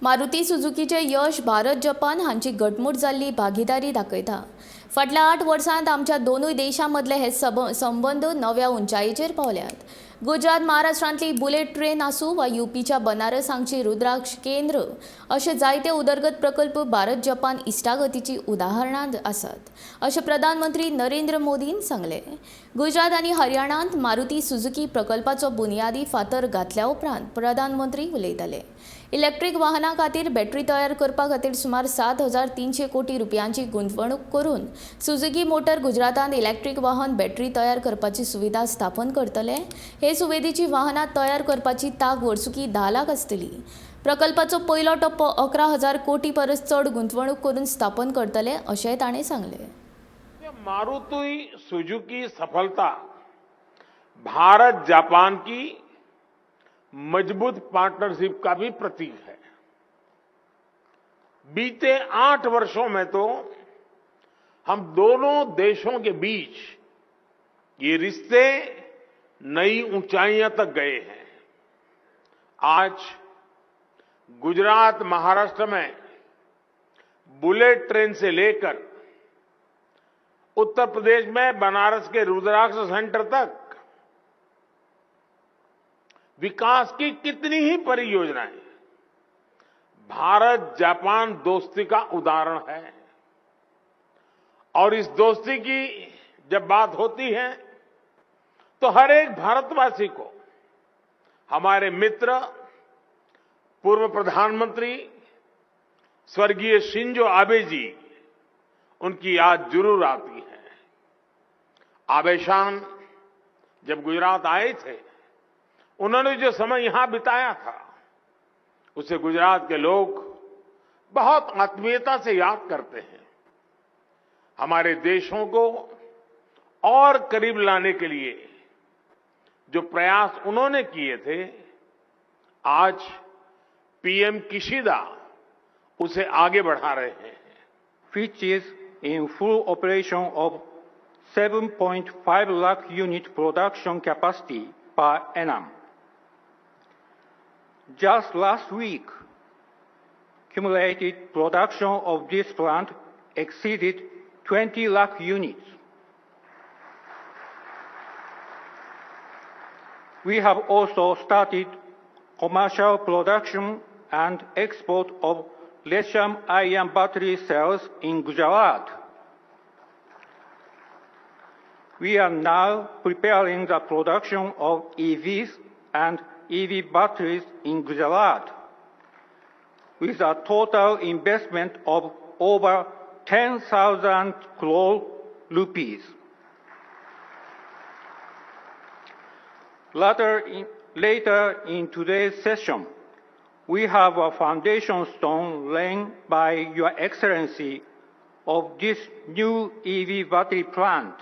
मारुती सुझुकीचे यश Bharat Japan हांची घटमूट जाल्ली भागीदारी दाखयता. फाटल्या 8 वर्सांत आमच्या दोनूय देशां मदले हे संबंद नव्या उंचायेचेर पावल्यात. गुजरात महाराष्ट्रांतली बुलेट ट्रेन आसूं वा युपीच्या बनारस हांगची रुद्राक्ष केंद्र अशे जायते उदरगत प्रकल्प भारत जपान इश्टागतीची उदाहरणां आसात अशें प्रधानमंत्री नरेंद्र मोदीन सांगलें. गुजरात आनी हरियाणांत मारुती सुझुकी प्रकल्पाचो बुनियादी फातर घातल्या उपरांत प्रधानमंत्री उलयताले. इलेक्ट्रीक वाहनां खातीर बॅटरी तयार करपा खातीर सुमार 7,300 कोटी रुपयांची गुंतवणूक करून सुझुकी मोटर गुजरातांत इलेक्ट्रीक वाहन बॅटरी तयार करपाची सुविधा स्थापन करतले. हे सुविधेची वाहनां तयार करपाची तांक वर्सुकी 10 लाख आसतली. प्रकल्पाचो पयलो टप्पो 11,000 कोटी परस चड गुंतवणूक करून स्थापन करतले अशेंय ताणें सांगलें. मारुति सुजुकी सफलता भारत जापान की मजबूत पार्टनरशिप का भी प्रतीक है. बीते 8 वर्षों में तो हम दोनों देशों के बीच ये रिश्ते नई ऊंचाइयों तक गए हैं. आज गुजरात महाराष्ट्र में बुलेट ट्रेन से लेकर उत्तर प्रदेश में बनारस के रुद्राक्ष सेंटर तक विकास की कितनी ही परियोजनाएं भारत जापान दोस्ती का उदाहरण है. और इस दोस्ती की जब बात होती है तो हर एक भारतवासी को हमारे मित्र पूर्व प्रधानमंत्री स्वर्गीय शिंजो आबे जी, उनकी याद जरूर आती है. आबेशान जब गुजरात आए थे, उन्होंने जो समय यहां बिताया था उसे गुजरात के लोग बहुत आत्मीयता से याद करते हैं. हमारे देशों को और करीब लाने के लिए जो प्रयास उन्होंने किए थे, आज पीएम किशिदा उसे आगे बढ़ा रहे हैं. Which is in full operation of 7.5 lakh unit production capacity per annum. Just last week, cumulative production of this plant exceeded 20 lakh units. We have also started commercial production and export of lithium-ion battery cells in Gujarat. We are now preparing the production of EVs and EV batteries in Gujarat, with a total investment of over 10,000 crore rupees. Later in today's session, we have a foundation stone laid by Your Excellency of this new EV battery plant.